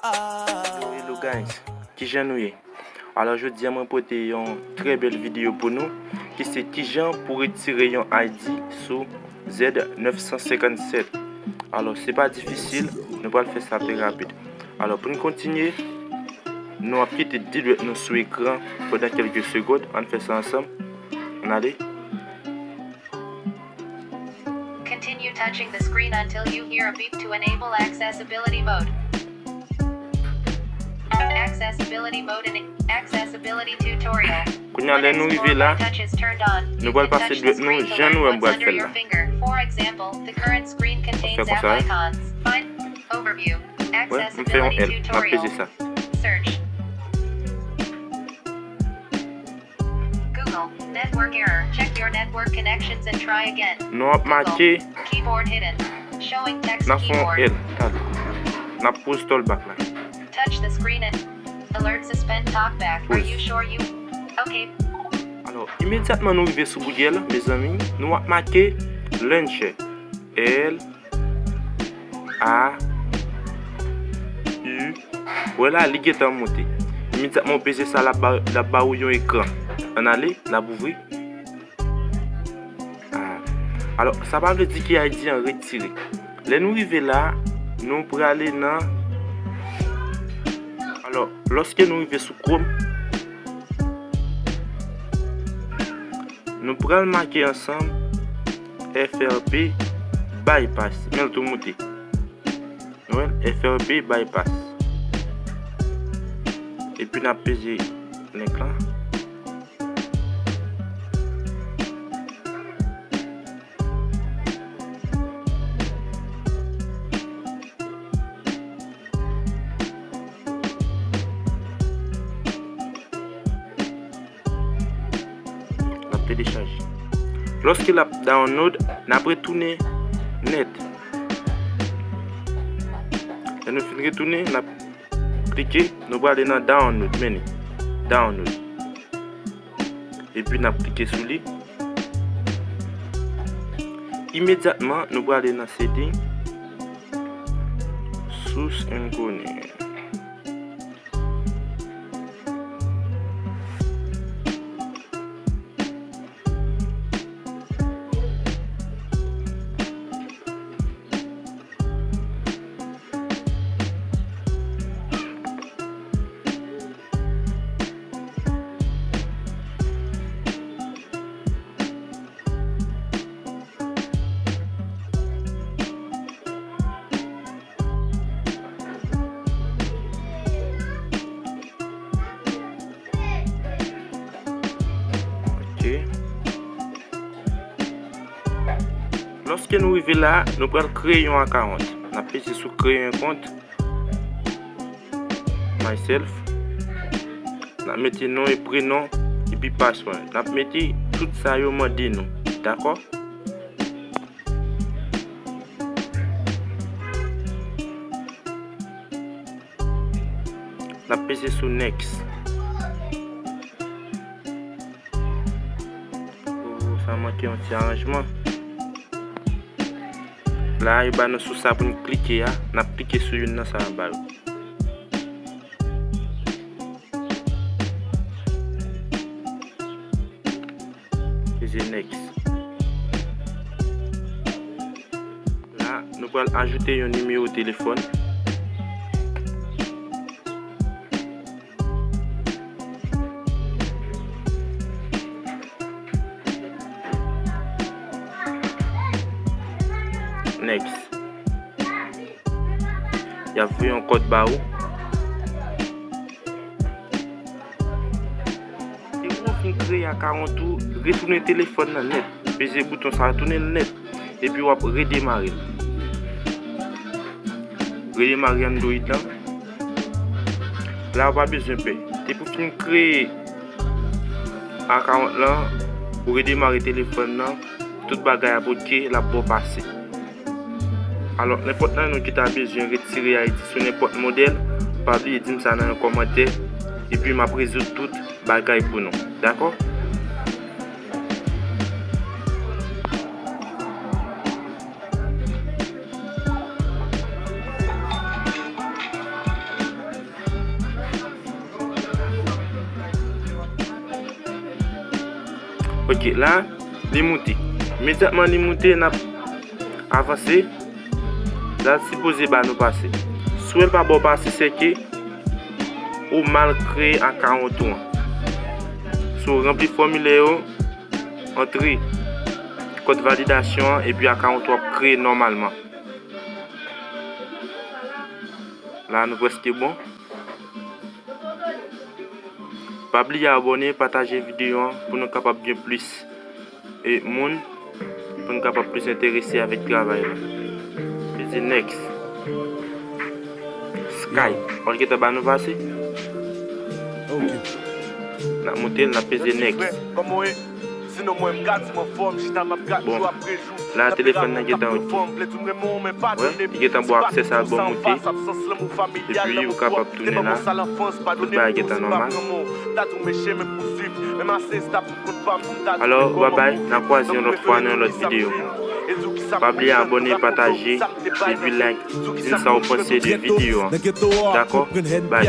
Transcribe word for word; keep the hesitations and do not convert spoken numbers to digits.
Hello, hello guys, kijan nou ye? Alò, jodi a mwen pote yon trè bèl videyo pou nou, ki se kijan pou retire yon I D sou Z nèf san senkann sèt. Alò, se pa difisil, nou pral fè sa trè rapid. Alò, pou n kontinye, nou ap kite de dwèt nou sou ekran pandan kèlke segonn. Ann fè sa ansanm. Ann ale. Continue touching the screen until you hear a beep to enable accessibility mode. Accessibility mode and accessibility tutorial. Kounye a, lè nou rive la, nou pral pase dwèt nou jan nou wè m pral fè l la. For example, the current screen contains app icons. Find overview. Wè, m fè yon L, m ap peze sa. Search. Google, network error. Check your network connections and try again. Nou ap make, Google, keyboard hidden. Showing text keyboard. N ap fè yon L, tande. N ap pose talkback la. Touch the screen and alert suspend talkback. Are you sure you? Okay. Alò, imedyatman nou rive sou Google, mezanmi, nou ap make Launcher. L A U. Wè la, li gentan monte. Imedyatman ou peze sa, l ap ba, l ap ba ou yon ekran. Ann ale, l ap ouvri. Ah. Alò, sa pa vle di ke I D an retire. Lè nou rive la, nou prale nan, alò, lòske nou rive sou Chrome, nou pral make ansanm F R P bypass. Men l tou moute. Nou wè l, F R P bypass. Epi n ap peze link lan. L ap telechaje. Lòske l ap download, n ap retounen nèt. Lè nou fin retounen, n ap klike, nou prale nan download, men li. Download. Epi n ap klike sou li. Imedyatman, nou prale nan setting. Source inconnue. Ok. Lòske nou rive la, nou pral kreye yon account. N ap peze sou kreye yon kont. Myself. N ap mete non e prenon, epi password. N ap mete tout sa yo mande nou. Dakò? N ap peze sou next. Oh, sa manke yon ti aranjman. La, yo ba nou sou sa pou n klike a. N ap klike sou youn nan sa yo ba yo. Peze next. La, nou pral ajoute yon nimewo telefòn. Next. Y ap voye yon kòd ba ou. Depi w fin kreye akawont ou, retounen telefòn nan nèt. Peze bouton sa, retounen l nèt. Epi w ap redemare l. Redemare Android lan. La, ou pa bezwen pè. Depi w fin kreye akawont lan, ou redemare telefòn nan, tout bagay ap ok, l ap bon pase. Alò, nenpòt nan nou ki ta bezwen retire I D sou nenpòt modèl, pa bliye di m sa nan yon kòmantè, epi m ap rezoud tout bagay pou nou. Dakò? Ok, la, li moute. Imedyatman li moute, n ap avanse. La, l sipoze ba nou pase. Swè l pa ba w pase, se ke ou mal kreye akawont ou an. Si w ranpli fòmilè yo, antre kòd validasyon an, epi akawont ou ap kreye nòmalman. La, nou prèske bon. Pa bliye abòne, pataje videyo an pou nou kapab gen plis e moun, pou nou kapab plis enterese avèk travay la. Peze next. Sky, w al gentan ba nou pase. Ok. N ap moute l, n ap peze next. Bon, la telefòn nan gentan ok. Wè, li gentan ba w aksè sa l ba w moute. Epi ou kapab tounen la. Tout bagay gentan nòmal. Alò, babay, n a kwaze yon lòt fwa nan yon lòt videyo. Pa bliye abòne, pataje, epi like, di m sa w panse de videyo an. Dakò? Bye.